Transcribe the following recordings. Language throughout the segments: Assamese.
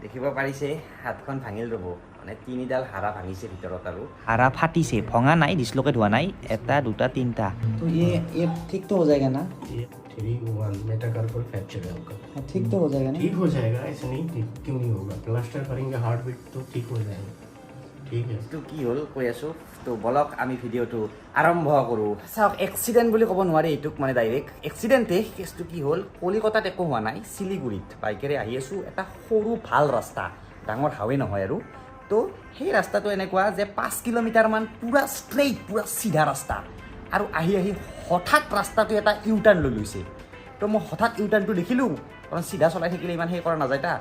দেখিব পাৰিছে, হাতখন ভাঙিল ৰ'ব, মানে তিনিডাল হাড়া ভাঙিছে ভিতৰত আৰু হাড়া ফাটিছে, ভঙা নাই, ডিছলোকেট হোৱা নাই। এটা, দুটা, তিনিটা। तो ये ये ठीक तो हो जाएगा ना? ये 3 1 मेटाकार्पल फ्रैक्चर है आपका। हाँ, ठीक तो हो जाएगा ना? ठीक हो जाएगा, ऐसे नहीं ठीक क्यों नहीं होगा? प्लास्टर करेंगे, हार्ट बीट तो ठीक हो जाएगा, ठीक है। তো কি হ'ল কৈ আছোঁ। তো বলক, আমি ভিডিঅ'টো আৰম্ভ কৰোঁ। চাওক, এক্সিডেণ্ট বুলি ক'ব নোৱাৰি এইটোক, মানে ডাইৰেক্ট এক্সিডেণ্টে। কেছটো কি হ'ল, কলিকতাত একো হোৱা নাই, শিলিগুৰিত বাইকেৰে আহি আছোঁ। এটা সৰু ভাল ৰাস্তা, ডাঙৰ হাইৱে নহয় আৰু। তো সেই ৰাস্তাটো এনেকুৱা যে 5 কিলোমিটাৰমান পূৰা ষ্ট্ৰেইট, পূৰা চিধা ৰাস্তা আৰু আহি আহি হঠাৎ ৰাস্তাটো এটা ইউ টাৰ্ণ লৈ লৈছে। তো মই হঠাৎ ইউ টাৰ্ণটো দেখিলোঁ, কাৰণ চিধা চলাই থাকিলে ইমান সেই কৰা নাযায়। তা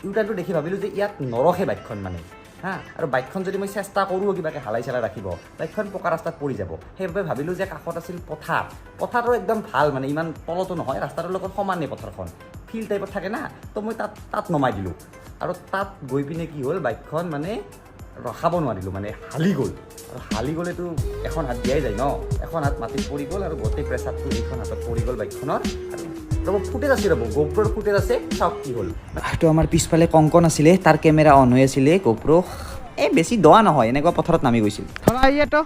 ইউ টাৰ্ণটো দেখি ভাবিলোঁ যে ইয়াত নৰখে বাইকখন মানে হা, আৰু বাইকখন যদি মই চেষ্টা কৰোঁ কিবাকৈ হালাই চালাই ৰাখিব, বাইকখন পকা ৰাস্তাত পৰি যাব। সেইবাবে ভাবিলোঁ যে কাষত আছিল পথাৰ। পথাৰটো একদম ভাল, মানে ইমান তলতো নহয়, ৰাস্তাটোৰ লগত সমানেই পথাৰখন, ফিল্ড টাইপত থাকে না। তো মই তাত নমাই দিলোঁ আৰু তাত গৈ পিনে কি হ'ল, বাইকখন মানে ৰখাব নোৱাৰিলোঁ, মানে হালি গ'ল। আৰু হালি গ'লেতো এখন হাত দিয়াই যায় ন? এখন হাত মাটিত পৰি গ'ল আৰু গোটেই প্ৰেছাৰটো এইখন হাতত পৰি গ'ল বাইকখনৰ। আৰু ৰ'ব, ফুটেজ আছে, ৰ'ব, গোপ্ৰৰ ফুটেজ আছে, চাওক কি হ'ল। তো আমাৰ পিছফালে কংকন আছিলে, তাৰ কেমেৰা অন হৈ আছিলে, গোপ্ৰ। এই বেছি দোৱা নহয়, এনেকুৱা পথাৰত নামি গৈছিল। थोड़ा आइए तो।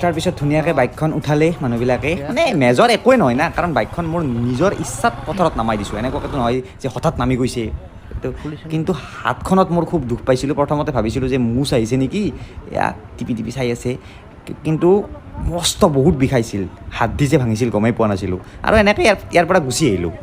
তাৰপিছত ধুনীয়াকৈ বাইকখন উঠালে মানুহবিলাকে। মানে মেজৰ একোৱেই নহয় না, কাৰণ বাইকখন মোৰ নিজৰ ইচ্ছাত পথাৰত নামাই দিছোঁ, এনেকুৱাকেতো নহয় যে হঠাৎ নামি গৈছে। তো কিন্তু হাতখনত মোৰ খুব দুখ পাইছিলোঁ। প্ৰথমতে ভাবিছিলোঁ যে মুচ আহিছে নেকি, এয়া টিপি টিপি চাই আছে। কিন্তু মস্ত বহুত বিষাইছিল, হাত দি যে ভাঙিছিল গমেই পোৱা নাছিলোঁ। আৰু এনেকৈ ইয়াৰ পৰা গুচি আহিলোঁ।